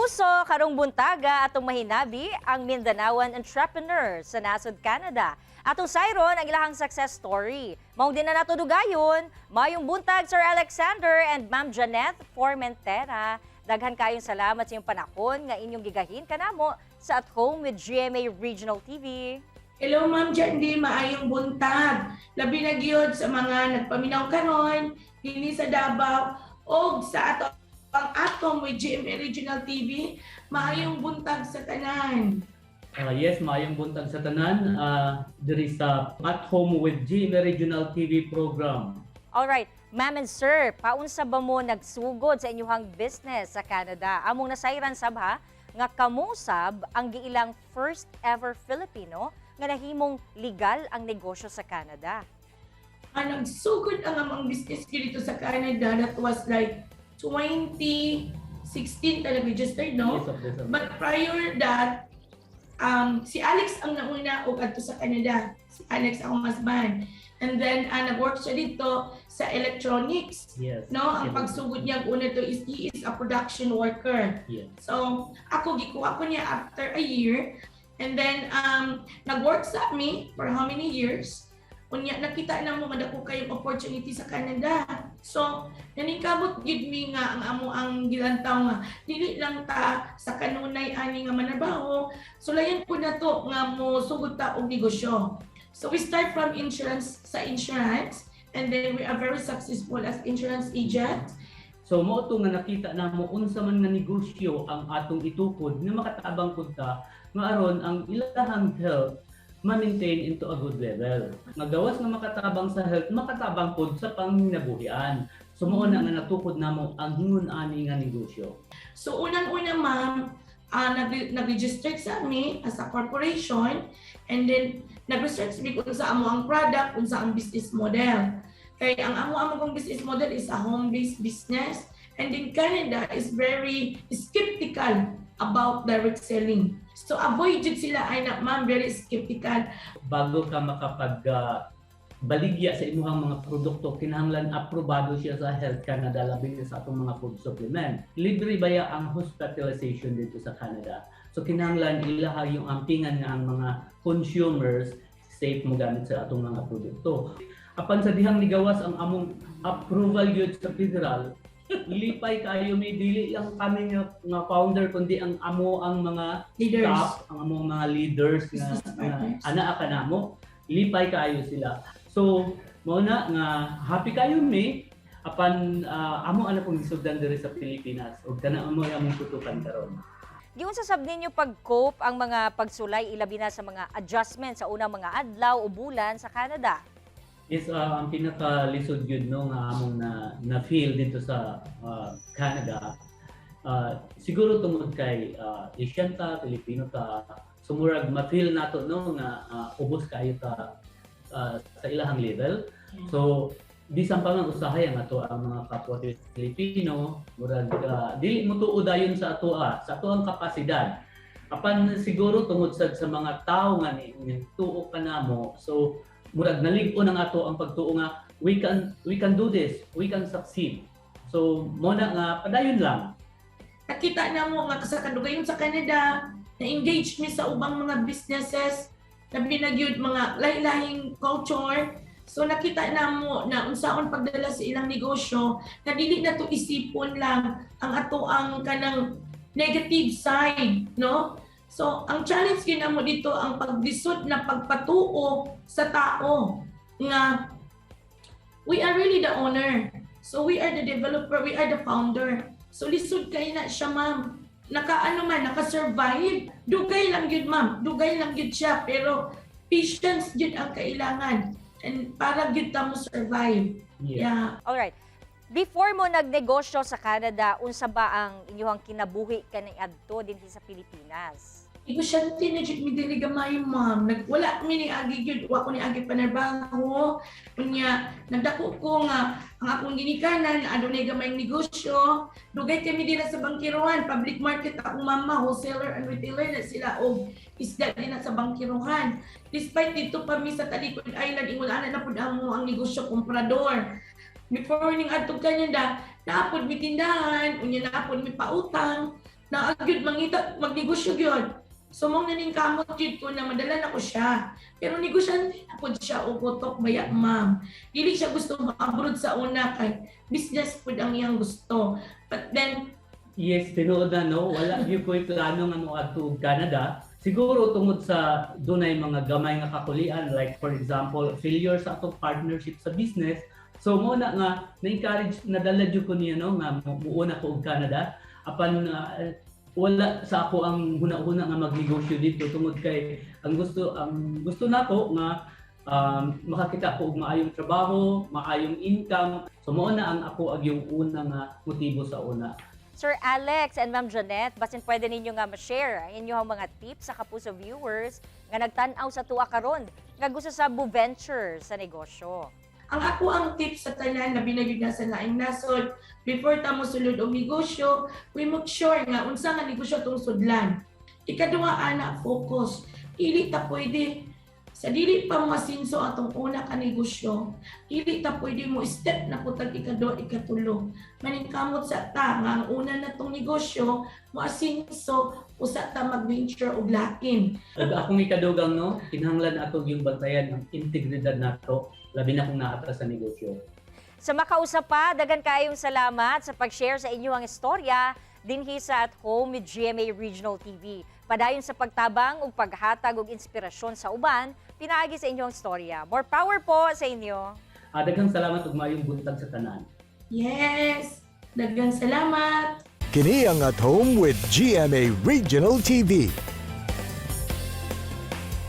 Kapuso, karong buntaga atong mahinabi ang Mindanaoan entrepreneur sa nasod Canada. Atong sayron ang ilahang success story. Maong di na nato dugayon, maayong buntag, Sir Alexander and Ma'am Janeth Formentera. Daghan kayong salamat sa inyong panahon nga inyong gigahin kanamo sa At Home with GMA Regional TV. Hello, Ma'am Jandy, maayong buntag. Labi na gyud sa mga nagpaminaw karon dinhi sa Davao og sa ato ang At Home with GMA Regional TV, maayong buntag sa tanan. Yes, maayong buntag sa tanan diri sa At Home with GMA Regional TV program. Alright, ma'am and sir, paunsa ba mo nagsugod sa inyong business sa Canada? Among nasayran sab ha, nga kamo sab ang giilang first ever Filipino nga nahimong legal ang negosyo sa Canada. Nagsugod ang among business dito sa Canada, that was like 2016 ta nag-registered, no? Yes, of December. But prior that, si Alex ang nauna og adto sa Canada. Si Alex, akong husband. And then, nag-work siya dito sa electronics. No, ang pagsugod niya una to is he is a production worker. So, ako gikuha ko niya after a year. And then nag-work sa mi for how many years? Unya nakita na mo nga dako kayong opportunity sa Canada. So, naningkamot gyud mi nga ang amo ang gilantaw nga dili lang ta sa kanunay ani nga manarbaho. So layan po na to nga mo sugod ta og negosyo. So we start from insurance, sa insurance, and then we are very successful as insurance agent. So mao to nga nakita namo unsa man nga negosyo ang atong itukod nga makatabang pud ta nga aron ang ilahang health ma-maintain into a good level. Nga gawas nga makatabang sa health, makatabang pud sa panginabuhian. So mao na nga natukod namo ang hingon ani nga negosyo. So unang-una, ma'am, nag-register sa ami as a corporation and then nag-research mi kung sa amo ang product, kung sa ang business model. Kay ang amo kong business model is a home-based business, and in Canada is very skeptical about direct selling. So avoid jud sila ay na, ma'am, very skeptical. Bago ka makapag baligya sa imuhang mga produkto, kinahanglan aprobado siya sa Health Canada, labi na sa atong mga food supplement. Libre baya ang hospitalization dito sa Canada. So kinahanglan ilaha yung ampingan nga ang mga consumers safe mo gamit sa atong mga produkto. Apan sa dihang nigawas ang among approval gyud sa federal, lipay kayo may dili lang kami nga founder kundi ang amo ang mga leaders, staff, ang among mga leaders nga, business nga partners. Anaa ka namo, lipay kaayo sila. So, mao na nga happy kayo mi apan amo ana pong gisugdan diri sa Pilipinas ug kana amo among tutukan karon. Giunsa sab ninyo pag-cope ang mga pagsulay, ilabi na sa mga adjustment sa unang mga adlaw o bulan sa Canada? Is ang pinakalisod gyud, no, nga among na na feel dito sa Canada, siguro tungod kay Asian ta, Pilipino ta, so murag ma-feel nato, no, nga ubos kaayo ta sa ilahang level. So bisan pa man usahay ang ato ang mga kapwa Pilipino, murag dili mo tuo dayon sa ato ang kapasidad. Apan siguro tungod sad sa mga tawo nga ni tuo ka namo, so murag nalig-on ang ato ang pagtuo nga we can do this, we can succeed. So mo na nga padayon lang. Nakita na mo nga sa kadugayon sa Canada, na-engage mi sa ubang mga businesses, labi na gyud mga lahi-lahing culture. So nakita na mo na unsaon pagdala sa ilang negosyo, na dili na to isipon lang ang ato ang kanang negative side, no? So ang challenge gyud namo dito ang paglisod na pagpatuo sa tao nga we are really the owner. So we are the developer, we are the founder. So lisod kay na siya, ma'am. Naka ano man, naka-survive. Dugay lang gyud, ma'am. Dugay lang gyud siya, pero patience gyud ang kailangan. And para gyud ta mo survive. Yeah. Alright. Before mo nagnegosyo sa Canada, unsa ba ang inyong kinabuhi kaniadto dinhi sa Pilipinas? Negosyante na jud mi dili gamay, ma'am. Nag wala mi ni agi gyud, wa ko ni agi panarbaho. Unya nagdako ko nga ang akong ginikanan adunay gamay negosyo. Dugay kami dira sa Bangkerohan, public market akong mama, wholesaler and retailer na sila og isda din sa Bangkerohan. Despite dito pa mi sa Talikod Island, ingon ana na pud amo ang negosyo, komprador. Before ning adtong Canada, naapod mi tindahan, unya naapod mi pautang. Naa gyud mangita magnegosyo gyud. So mong naningkamot gyud ko na madala na ko siya. Pero negosyante na pud siya og kutok baya, ma'am. Dili siya gusto ma-abroad sa una kay business pud ang iyang gusto. But then Yes, tinuod na, no. Wala gyud ko'y plano nga moadto og Canada. Siguro tungod sa dunay mga gamay nga kakulian, like for example, failure sa atong partnership sa business. So mo na nga na-encourage, nadala jud ko niya, no, nga muuna ko og Canada apan wala sa ako ang huna-huna nga magnegosyo dito tungod kay ang gusto nako nga makakita ko og maayong trabaho, maayong income. So mao na ang ako ag yung una nga motibo sa una. Sir Alex and Ma'am Janet, basin pwede ninyo nga ma-share ang inyong mga tips sa Kapuso viewers nga nagtan-aw sa tuwa karon nga gusto sa venture sa negosyo. Ang ako ang tip sa tanan, labi na gyud na sa laing nasod, before ta mo sulod og negosyo, we make sure nga unsa nga negosyo tong sudlan. Ikaduha ana, focus. Dili ta pwede sa dili pa mo asinso atong una ka negosyo, dili ta pwede mo step na putag ikaduha, ikatulo. Maningkamot sa ta nga ang una na tong negosyo mo asinso, usa ta mag-venture og lain. Ug akong ikadugang, no, kinahanglan ato yung bantayan ang integridad nato, labi na kung naa ta sa negosyo. Sa makausap pa, daghan kayong salamat sa pag-share sa inyong istorya dinhi sa At Home with GMA Regional TV. Padayon sa pagtabang ug paghatag og inspirasyon sa uban pinaagi sa inyong istorya. More power po sa inyo. Ah, daghang salamat ug maayong buntag sa tanan. Yes, daghang salamat. Kini ang At Home with GMA Regional TV.